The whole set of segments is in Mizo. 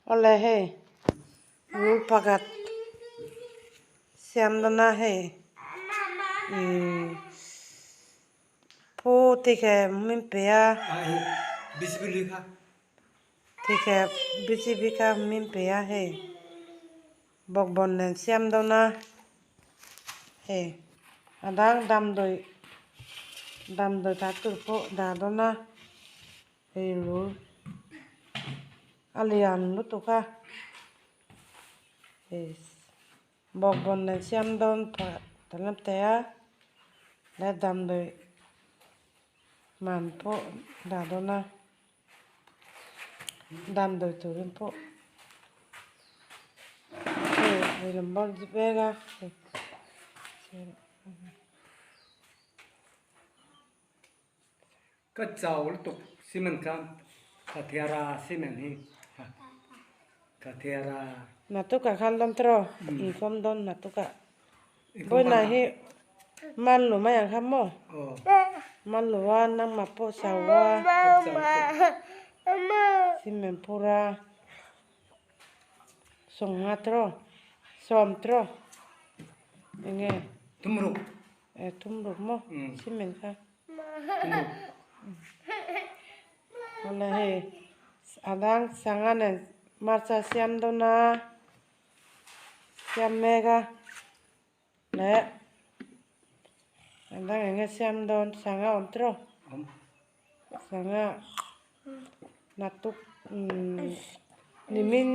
Awle hei rul pakhat siam dawn a hei ihh pu tikhe min pe a tikhe bjp kha min pe a hei bawkbawn nen siam dawn a hei a dang damdawi damdawi tah tur pawh dah dawn a. Hei rul a lian lutuk a hei bawkbawn nen siam dawn phah ta lam teh a leh damdawi man pawh dah dawn a damdawi turin pawh hei lehlam bawr vel a. Ka chau lutuk cement kha ka thiara cement hi ka thiara. Natukah khan dawn tiraw inkhawm dawn natukah vawiinah hi man lu mai ang kha maw man lu a nangmah pawh chau a cement phur a sawmnga tiraw sawm tiraw enge Thumruk. E thumruk maw cement kha. Awle hei a dang sangha nen hmarcha siam dawn a siam mek a leh a dang eng nge siam dawn sangha awm tiraw sangha naktuk umm nimin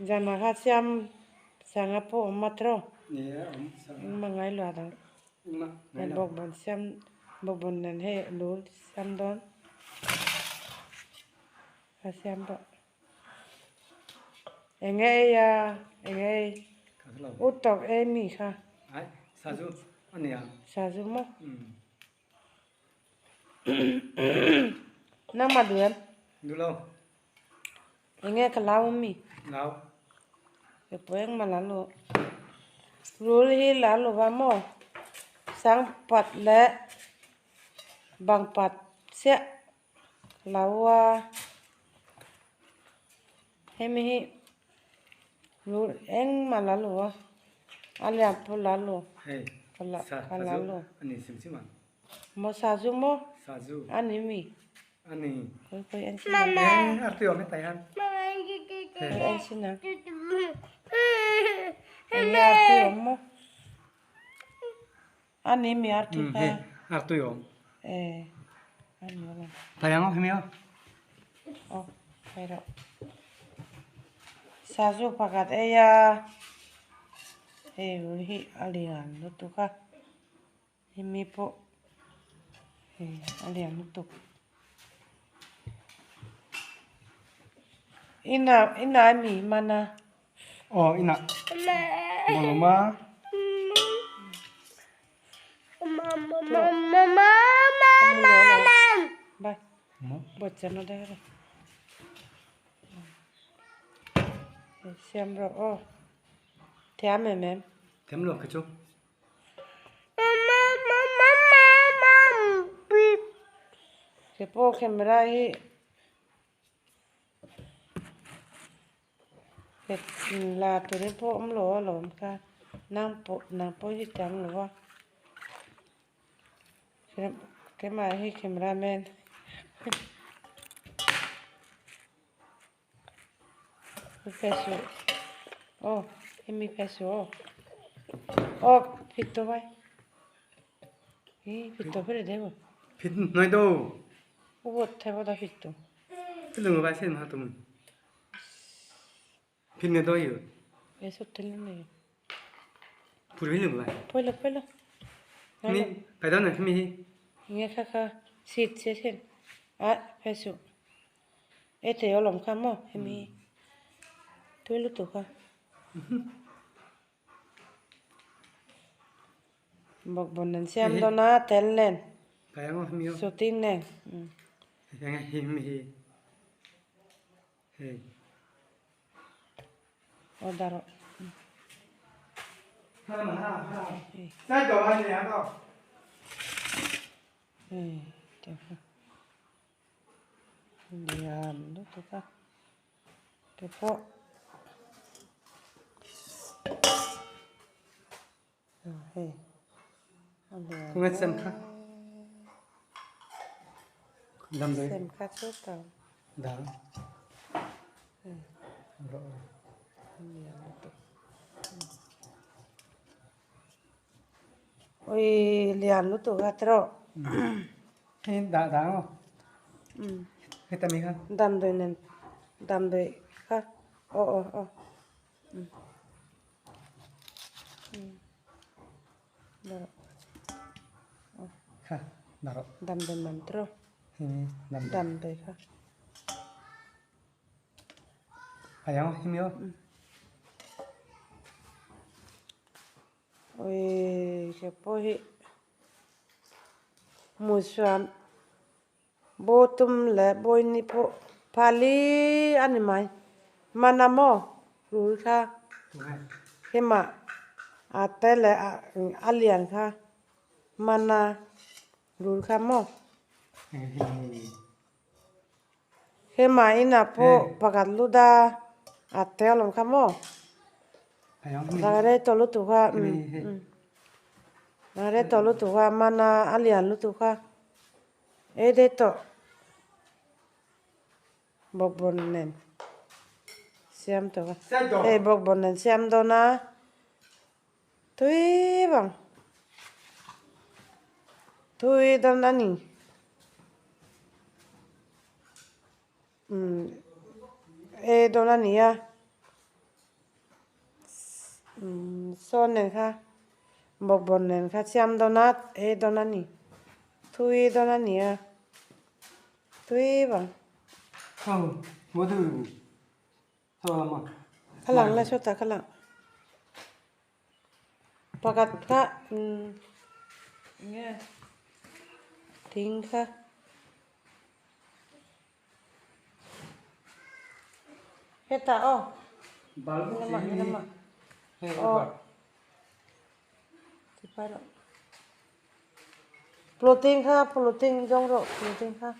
zanah kha siam sangha pawh awm a tiraw engmah ngai lo a dang. Hei bawkbawn siam bawkbawn nen hei lul siam dawn a siam pawh eng nge ei a eng nge ei u tawk ei mi kha sazu maw nangmah duh em eng nge ka lau ami keipawh engmah la lo rul hi la lo va maw sang pat leh bang pat chiah lo a hemi hi rul engmah la lo a a lian pawh la lo ka la lo maw sazu maw a ni mi. Sazu pakhat ei a hei hi a lian lutuk a. Hemi pawh hei a lian lutuk inah inah a mi hman a. Aw inah mawlawma. Siam rawh aw thiam em em. Thiam lo kha chu. Ke pawh camera hi la turin pawh awm lo alawm kha nang pawh nang pawh hi tam lo a keimah hi camera man Aw hemi phei aw aw fit to vai hi fit to phei deu fit noi do ubot thebo da fit to lung vai sen ha tum fit ne do yu e sot tel ne puri lung vai poilo poilo mi pai da na mi hi nge kha kha sit che sen a phei su E tei alawm kha maw hemi tui lutuk a bawkbawn an siam dawn a tel nen shooting nen. Aw dah rawh. Lian lutuk a. Te pawh hei a lian sem kha sem kha chu tah a lian lutuk ui lian lutuk a tawh damdawi nen damdawi kha aw aw aw damdawi man tawh damdawi kha. Ui he pawh hi hmuhsuam bawtum leh bawini pawh phali a ni mai mana maw rul kha hema a te leh a lian kha mana rul kha maw. Hema inah pawh pakhat luda a te alawm kha maw dang rei tawh lutuk a dang rei tawh lutuk a mana a lian lutuk a ei daih tawh bawkbawn nen siam tawh a hei bawkbawn nen siam dawn a tui vang tui dawn a ni. Umm e dawn a ni a umm sawn nen kha bawkbawn nen kha siam dawn a e dawn a ni thui dawn a ni a tui vang. Ka lang la sawtah ka lang pakhat kha umm enge thing kha. Hetah aw lamah lamah aw tipai rawh ploting kha ploting zawng rawh ploting kha.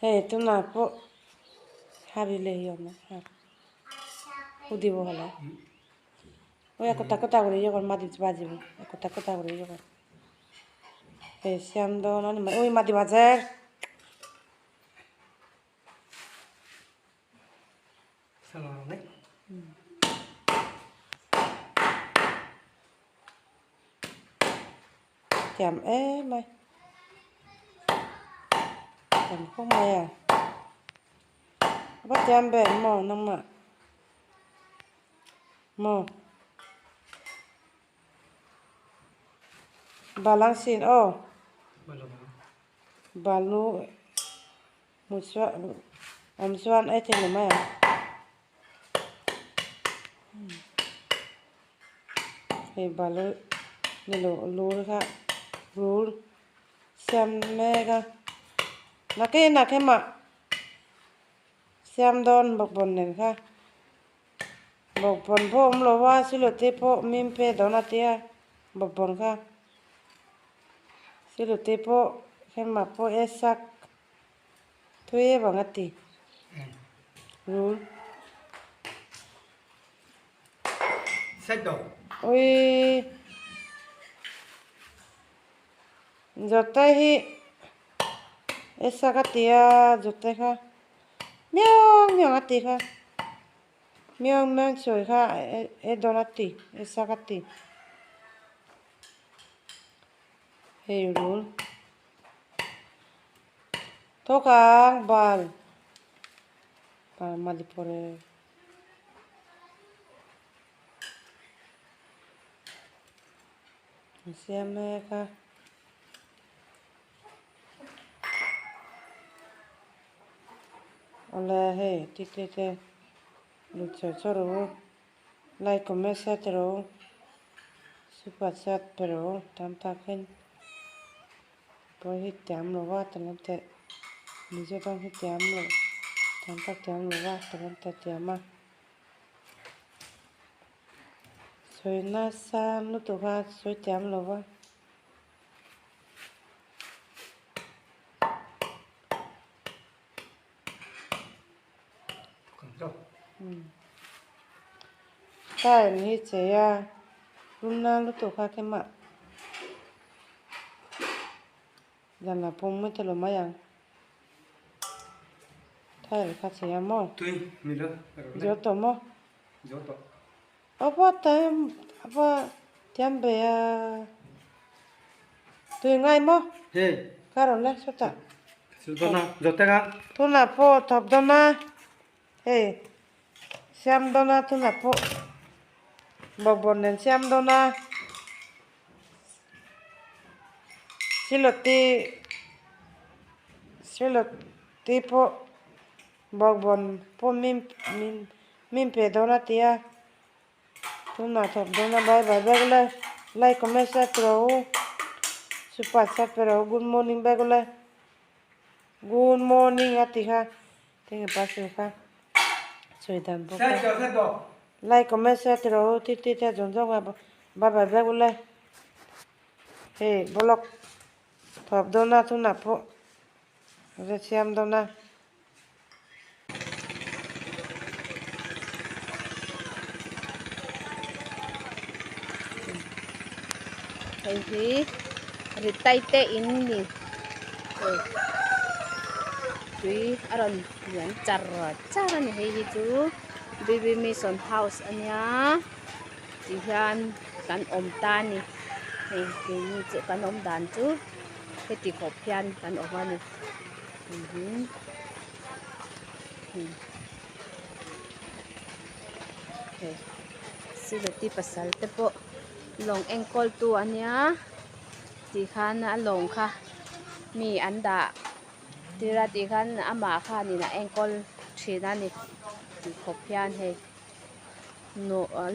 Hei tunah pawh hari leh hi a awm a hudibo hala oi ekota ekota guri ye gor madi bajibo ekota ekota guri ye gor hei siam dawn a ni mai oi madi bajer. Thiam em mai thiam khawp mai a va thiam ve maw nangmah maw balangsin aw balu. Hmu chuan awm chuan ei thei lo mai ang. Hei balu ni lo lur kha rul siam mek a nakinah khemah siam dawn bawkbawn nen kha bawkbawn pawh awm lo a silote pawh mim pe dawn a tia bawkbawn kha silote pawh khemah pawh e sak. Tui vang a ti. Rul. Ui. Zawhte hi esa ka ti a zawhte kha miang miang a ti kha miang miang sawi kha e dawn a ti esa ka ti. Hei rul. Thawkang bal bal madi pore. An siam mek a. Awle hei ti te te lut chawr chawr rawh u like comment share te rawh u super chat pe rawh u tam tak in. Pawh hi tiam lo va ta lam teh Mizo tawng hi tiam lo tam tak tiam lo va ta lam teh tiam a sawi nasa lutuk a sawi tiam lo va. Tile hi chei a lum nan lutuk a kemah zan ah pawh mai ta lo mai ang tile kha chei a maw zo tawh maw apa time apa tiam ve a tui ngai maw ka rawn la sawtah tunah pawh thawp dawn a hei siam dawn a tunah pawh bawkbawn nen siam dawn a silawti silawti pawh bawkbawn pawh min min min pe dawn a ti a. Tunah thawk dawn a bye bye bek le like comment share pe rawh u super chat pe rawh u good morning bek le good morning a ti kha tinge pastor kha sawi dan bawk a like comment share ti rawh u ti ti te zawng zawng a bye bye bek le hei vlog thawk dawn a tunah pawh ze siam dawn a. Hei hi ri tai te in ni hei tui a rawn lian char char a ni hei hi chu B B mission house a nia ti hian kan awm ta a ni hei keini chu kan awm dan chu heti khawp hian kan awm a ni. Hei silati pasal te pawh lawng enkawl tu a nia tih khan a lawng kha mi an dah tir a tih khan amah khanin a enkawl thin a ni tih khawp hian hei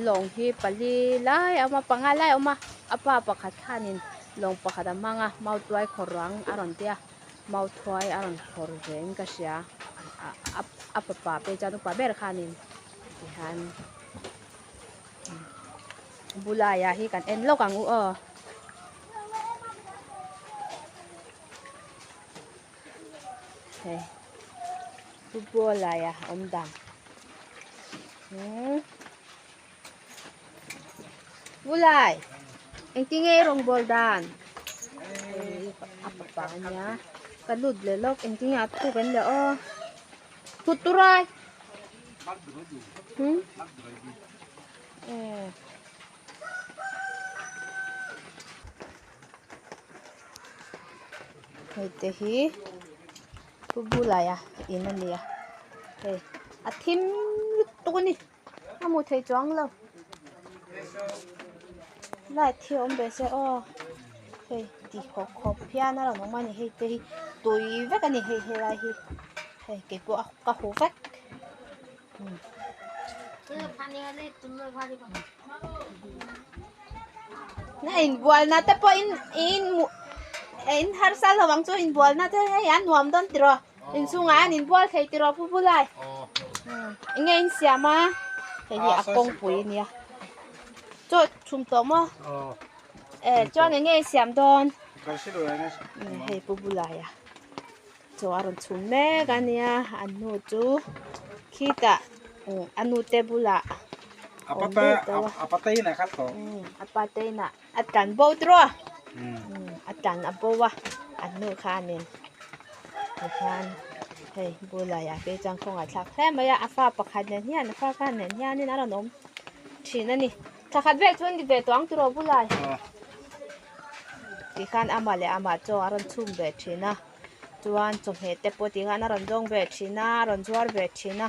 lawng hi pali lai a awm a panga lai a awm a a pa pakhat khanin lawng pakhat a hmang a mautuai khawrh ang a rawn tia. Mauthuai a rawn khawr ve in ka hria a fapa pawh chuan upa ber khanin tihian bulaiah hi kan en lawk ang u aw. Hei bulaiah a awm dan Bulai engtin nge i rawngbâwl dan a fapa a nia ka lut leh lawk engtin nge a thuk an leh aw thut tur ai hei te hi pu bulai a in a nia hei a thim lutuk a ni. A hmu thei chuang lo light hi a awm ve se aw hei ti khawp khawp hian a rawn awm a ni hei te hi tui vek a ni hei helai hi hei kei pawh ka huh vek. Na inbualna te pawh in in in harsa lo ang chu inbualna te hei a nuam dawn tiraw. Inchungah an inbual thei tiraw pu bulai enge in siam a hei hi a kawngpui a nia chaw chhum tawh maw e chuan enge in siam dawn hei pu bulai a chaw a rawn chhum mek a nia an nu chu khitah a nu te bulah awm daih tawh a a pa te inah a tlan bo tiraw a tlan a bo a an nu khanin tikhian hei bulaiah te chuan khawngaih thlak hle mai a a fa pakhat nen hian a fa khan nen hianin a rawn awm thin a ni thla khat vel chu an ni ve tawh ang tiraw bulai tikhan amah leh amah chaw a rawn chhum ve thin a. Chuan chawhmeh te pawh tikhan a rawn zawng ve thin a a rawn zuar ve thin a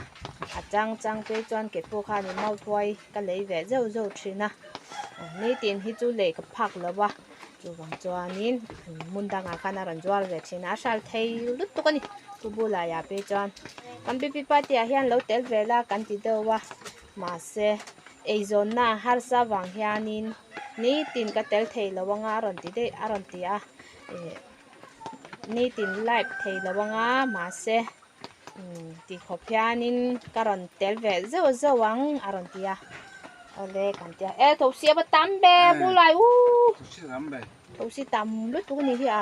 a chang chang phei chuan ke pawh khanin mauthuai ka lei ve zeuh zeuh thin a nitin hi chu lei ka phak lo va chuvang chuanin hmun dangah khan a rawn zuar ve thin a a hral thei lutuk a ni chu bulaiah phei chuan kan B P party ah hian lo tel ve la kan ti deuh a mahse eizawnna harsa vang hianin nitin ka tel thei lo anga a rawn ti daih a rawn ti a. Nitin live thei lo anga mahse umm ti khawp hianin ka rawn tel ve zeuh zeuh ang a rawn ti a awle kan tia e thosi a va tam ve bulai u thosi tam lutuk a ni hi a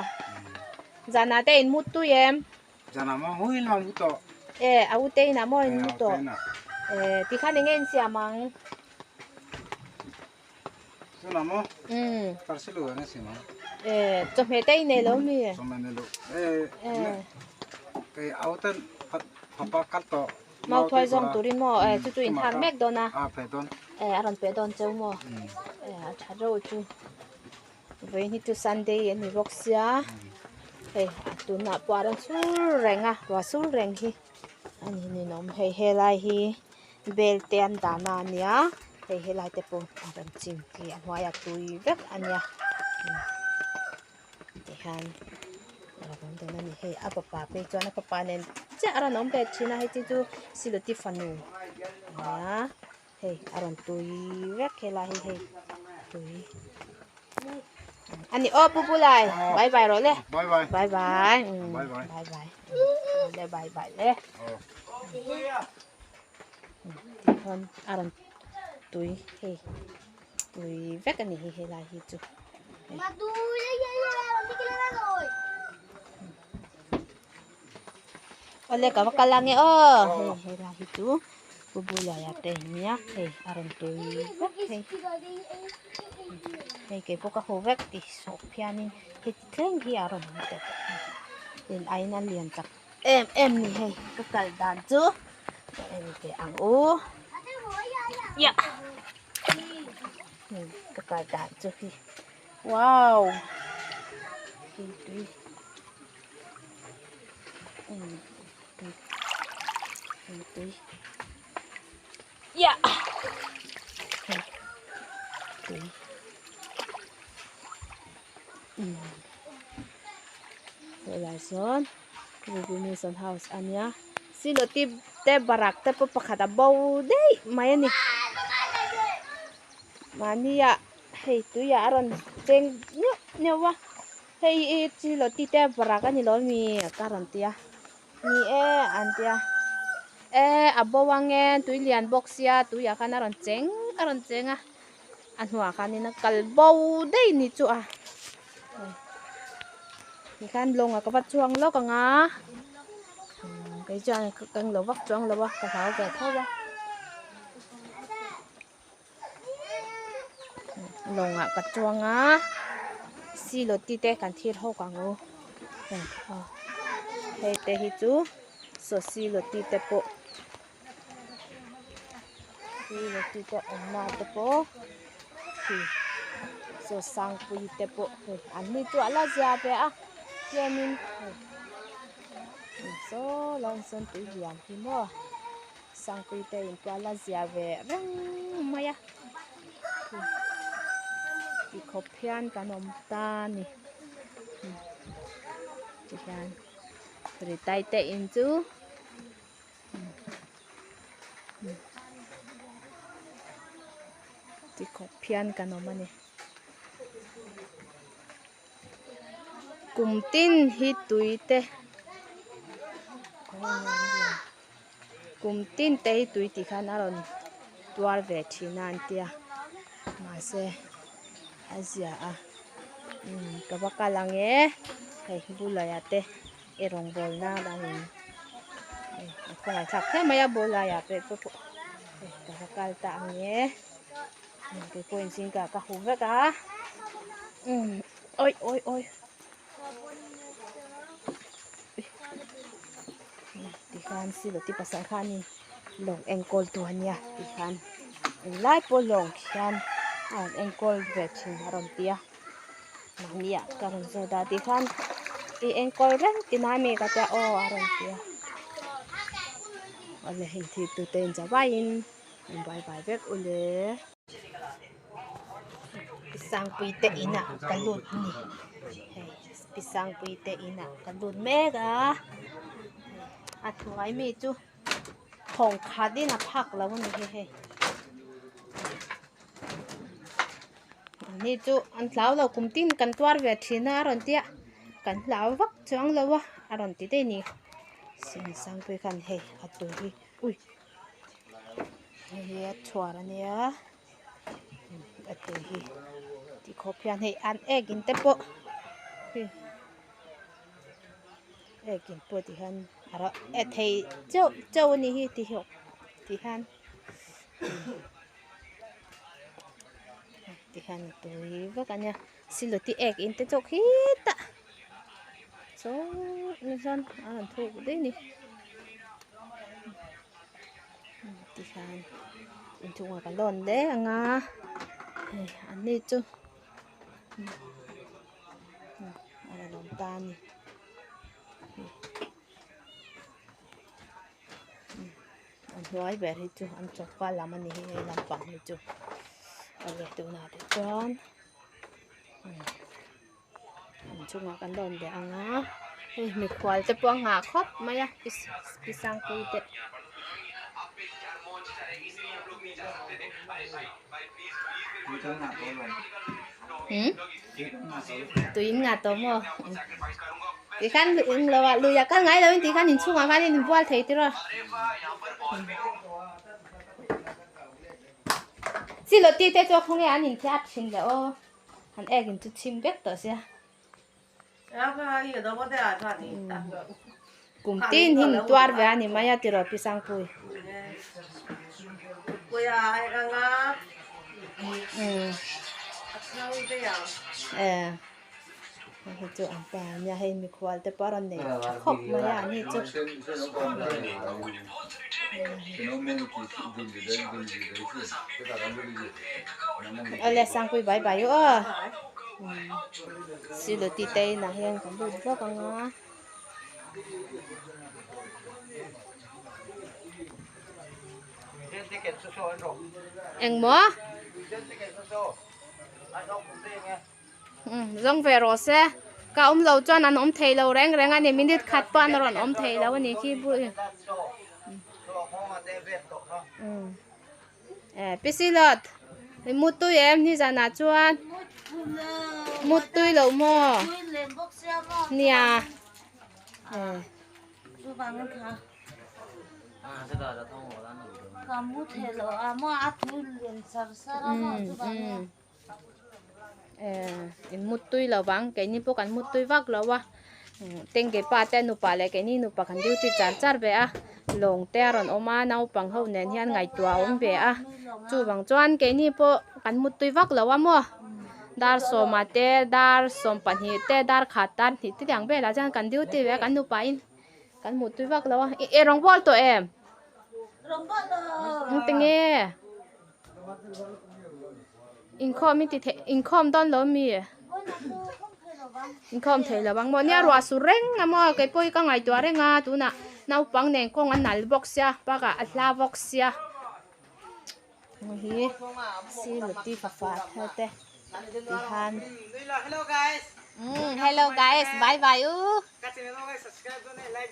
zanah te in mut tui em e a u te inah maw in mu tawh e tikhan enge in siam ang. Chawhmeh te i nei lo mi? Mau thuai zawng turin maw chu chu in thlak mek dawn a a rawn peh dawn cheu maw a tha reuh chu vawiin hi chu sunday a ni bawk sia hei tunah pawh a rawn sur reng a ruah sur reng hi a ni ninawm hei helai hi. Bel te an dahna a nia hei helai te pawh a rawn chim khi a hnuaiah tui vek a nia tihian a rawn awm dawn a ni hei a fapa phei chuan a fapa nen chiah a rawn awm ve thin a hei chi chu siluti fanu a nia hei a rawn tui vek helai hi hei tui a ni aw pu bulai bye bye rawh le bye bye bye bye le bye bye le. Tihian a rawn tui hei tui vek a ni hi helai hi chu awle ka va kal ange aw hei helai hi chu pu Bulaia te nia hei a rawn tui vek hei hei keipawh ka haw vek tih sawp hianin heti thleng hi a rawn awm tawh in aiin a lian tak. Em em ni hei ka kal dan chu ka en teh ang u ya ka kal dan chu hi wow hi tui tui tui ya hei tui helai sawn Ruby Mason House a nia silawti te barak te pawh pakhat a bo daih mai a ni mahnia hei tuiah a rawn cheng neuh neuh a hei hi silawti te barak a ni lo ami ka rawn ti a ni e an tia e a bo ang e tui lian bawk sia tuiah khan a rawn cheng a rawn cheng a. A hnuah khanin a kal bo daih ni chu a tikhan lawngah ka va chuang lawk ang a kei chuan ka keng lo vak chuang lo a ka hlau ve tho a lawngah ka chuang a silawti te kan thlir hawk ang u hei te hi chu saw silawti te pawh. Silawti te awmna te pawh khi chaw sangpui te pawh hei an ni chu a la zia ve a tlemin hei saw lai sawn tui lian hi maw sangpui te in pawh a la zia ve reng mai a ti khawp hian kan awm ta a ni tihian ritai te in chu. Ti khawp hian kan awm a ni kum tin hi tui te kum tin te hi tui tih khan a rawn tuar ve thin a an tia mahse a zia a ka va kal ang e hei bulaiah te. I rawngbawl nan a in a khawngaih thlak hle mai a ball laiah pawh pawh hei ka va kal ta ang e kei pawh in zingka ka huh vek a umm awi awi awi tikhan silawti pasal khanin lawng enkawl tu ania tikhan englai pawh lawng khian a rawn enkawl ve thin a rawn ti a. Mahnia ka rawn zawt a tikhan i enkawl reng tina mi ka tia aw a rawn ti a awle hei thil tu te in zavaiin an buai vai vek ule pi sangpui te inah ka lut a ni hei pi sangpui te inah ka lut mek a a hnuai mi chu thawng khat in a phak lo a ni hei hei. Ni chu an tlau lo kum tin kan tuar ve thin a a rawn tia. Kan hlau vak chuang lo a a rawn ti daih a ni. Siamsangpuii khan hei a tui hi ui hei hi a chhuar a nia a tui hi ti khawp hian hei an ek in te pawh hei ek in pawh ti hian a ro e thei cheuh cheuh a nih hi ti hian ti hian. Ti hian a tui vak a nia siluti ek in te chu khitah saw ni hian a rawn thuk daih a ni ti hian inchungah ka lawn leh ang a hei an ni chu a rawn awm ta a ni. A hnuai ber hi chu an choka lam a ni hi hei lampang hi chu a let tunah te chuan inchungah kan rawn leh ang a hei mikhual te pawh a nghah khawp mai a pi sangpui te. Tui in ngah tawh maw? Tikhan eng lo ah lui ah kal ngai lo in tikhan inchhungah khan in inbual thei tir a. Chilawti te chu a khawnge an inthiat thin le aw. Han ek in chu chim vek tawh sia. Kum tin hi ni tuar ve a ni mai a tiraw Pi Sangpui. Hei chu an pa ania hei mikhual te pawh a rawn nei tha khawp mai a ani chu. Awle Sangpui bye bye u aw. Siluti te inah hian kan lut vak ang a. Engmaw? Zawng ve rawh se. Ka awm lo chuan an awm thei lo reng reng a ni. Minute khat pawh an rawn awm thei lo a ni khi bu. Pi Silot, i mutui em nizanah chuan? Mutui lo maw? Nia. In mutui lo vang keini pawh kan mutui vak lo a tengge pa te nupa leh keini nupa kan duty char char ve a lawng te a rawn awm a naupang ho nen hian ngaihtuah a awm ve a chuvang chuan keini pawh kan mutui vak lo a maw dar sawma te dar sawmpahnih te dar khat dar hnih te tiang velah chuan kan duty ve a kan nupa in kan mutui vak lo a ih rawng bawl tawh em engtinge. Inkhawm i ti theih inkhawm dawn lo mi? Inkhawm thei lo ang maw? Nia ruah sur reng a maw? Kei pawh hi ka ngaihtuah reng a tunah naupang nen kawng an nal bawk sia bakah a hla bawk sia. Hei hi Siluti fapa thar te tihan. Hello guys bye bye u.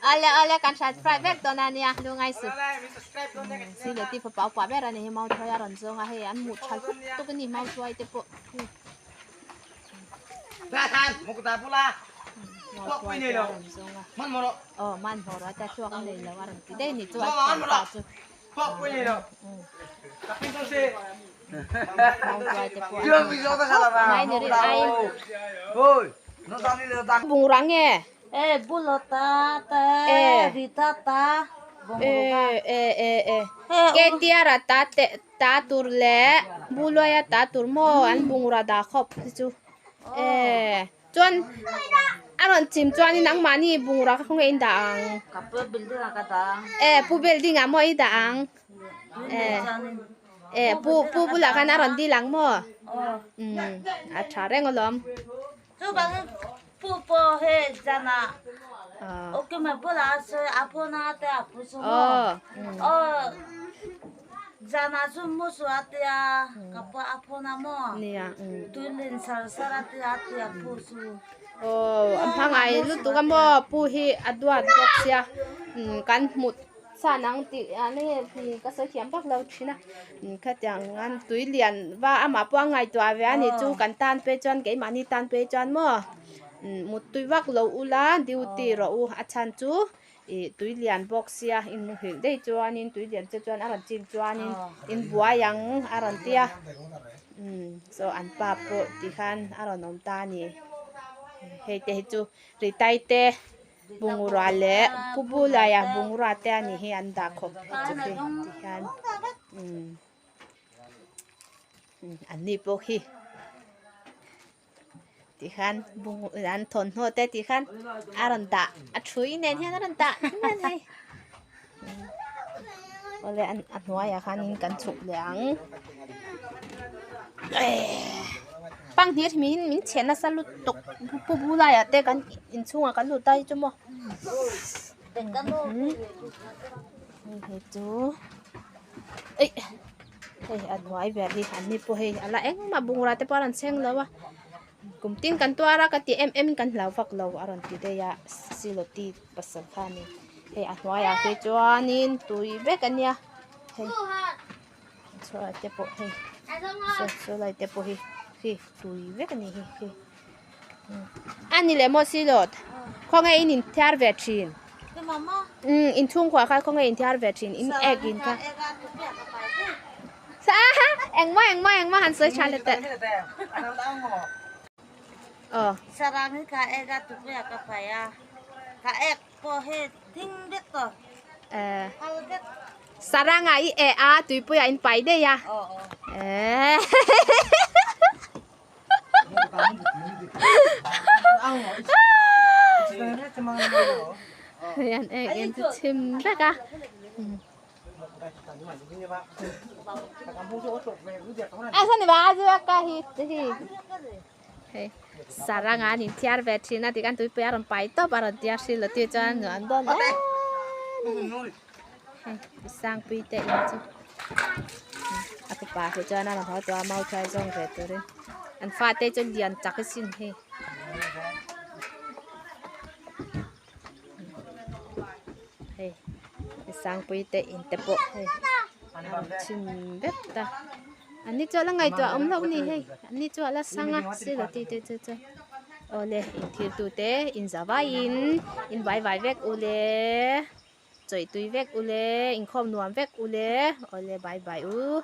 Awle awle kan subscribe vek dawn a nia lungai su. Si leh ti fapa upa ber a ni hi mauthuai a rawn zawng a hei an hmuh tha hlup tuk a ni mauthuai te pawh. Mauthuai te a rawn zawng a. Aw hmanhmawh rawh a tia thluak a nei lo a rawn ti daih a ni chu a thianpa chu. Bungrua nge? Ketiara ta te ta tur leh Buluaia ta tur maw an bungrua dah khawp hi chu Chuan a rawn chim chuanin nangmahni bungrua kha khawnge in dah ang? Ka pu building ah ka dah ang. E pu building ah maw i dah ang? E e pu pu bulah khan a rawn dil ang maw? Umm a tha reng alawm. Chu bangin pu pawh hei zanah ukima bulah a sawi a phone a te a pu chu maw? Aw Zanah chu musu a tia ka pu a phone a maw? Tui lin sar sar a tia a tia pu chu. Aw a hmangai lutuk a maw pu hi a duat bawk sia kan hmu san ang tih a nge ka sawi thiam vak lo thin a khatiang an tui lian va amah pawh a ngaihtuah ve a ni chu kan tan phei chuan keimahni tan phei chuan maw. Muttui vak lo ula duty rawh u a chhan chu ih tui lian bawk sia in muhilh daih chuanin tui lian che chuan a rawn chim chuanin in buai ang a rawn ti a umm saw an pa pawh tikhan a rawn awm ta a ni hei te hi chu ritai te bungrua leh pu bulaia bungrua te a nih hi an dah khawp chu khi tikhian umm an ni pawh khi. Tikhan an thawmhnaw te tikhan a rawn dah a thui nen hian a rawn dah hman hei awle a hnuaiah khanin kan chhuk leh ang panghnih min min chhe nasa lutuk pu bulaiah te kan inchhungah kan lut ta hi chu maw hei chu eih. Hei a hnuai ber hi an ni pawh hei a la engmah bungrua te pawh a rawn chheng lo a kum tin kan tuar a ka ti em em in kan hlau vak lo a rawn ti daih a silawti pasal kha a ni hei a hnuaiah phei chuanin tui vek a nia hei chhuat te pawh hei saw saw lai te pawh hi khi tui vek a ni hi khi. A ni leh maw Silawt? Khawnge in inthiar ve thin? Umm in chhungkua kha khawnge inthiar ve thin in ek in kha. Engmaw engmaw engmaw han sawi tha leh teh. Aw. Sarang hi ka ek a tupi a ka pai a ka ek pawh hi ding vek tawh. Eh. Kal vek. Saranga i eh a tuipuiah in pai daih a. Aw aw. Eh. Hian ek in chu chhim vek a. A sani ba a chu ka hi hi. Hei saranga an inthiar ve thin a tikhan tuipui a rawn pai tawp a rawn tia hril ti chuan an dawn em hei sangpui te in chu a fapa hi chuan a rawn haw tawh a mau thlai zawng ve turin an fate chu lian chak a sin hei hei sangpui te in te pawh hei a rawn chhim vek ta an ni chu a la ngaihtuah awm loh a ni hei an ni chu a la sang a silo ti te chu chuan awle inthil tu te inza vaiin in vai vai vek ule. Chawih tui vek ule, inkhawm nuam vek ule, awle bye bye u.